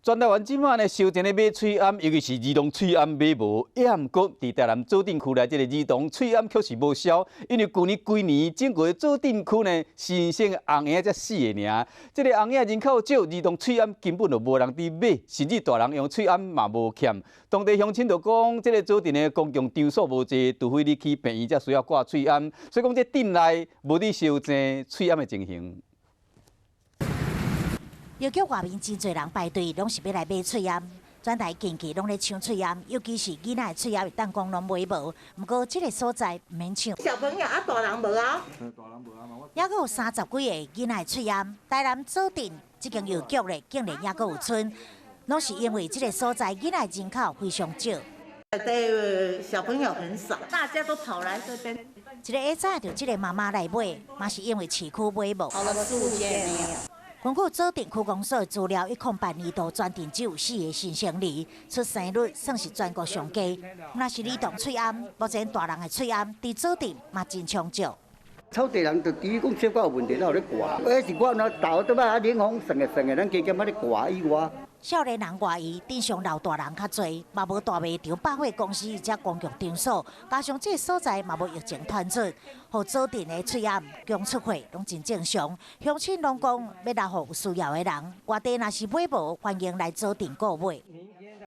全台灣這馬呢，燒錢咧買喙罨，尤其是兒童喙罨買無，也毋過佇台南左鎮區內這个兒童喙罨卻是無銷，因為舊年規年整個左鎮區呢，新生紅嬰才四个爾，這个紅嬰人口少，兒童喙罨根本就無人佇買，甚至大人用喙罨嘛無欠。當地鄉親就講，這个左鎮的公共場所無濟，除非你去病院才需要掛喙罨，所以講這鎮內無佇燒錢喙罨的情形。藥局外面真濟人排隊，攏是欲來買喙罨。全台近期攏咧搶喙罨，尤其是囡仔的喙罨會當講攏買無。毋過這个所在毋免搶。小朋友啊，大人無啊？猶閣有三十幾个囡仔的喙罨。台南左鎮這間藥局咧，竟然猶閣有賰，攏是因為這个所在囡仔人口非常少。對，小朋友很少，大家都跑來這邊。一个下早就這个媽媽來買，嘛是因為市區買無。跑了四五間沒有。根據左鎮區公所資料，108年度全鎮只有四个新生兒，出生率算是全國上低。若是兒童喙罨，目前大人的喙罨佇左鎮嘛真充足。草地人就除講小可有問題，咱有咧掛。彼是我若頭拄擺啊，領風算的算的，咱加減仔咧掛以外。少年人外移，鎮上老大人較濟，嘛無大賣場、百貨公司遮公共場所，加上這个所在嘛無疫情傳出，予左鎮的喙罨供出貨攏真正常。鄉親攏講欲留予有需要的人，外地若是買無，歡迎來左鎮購買。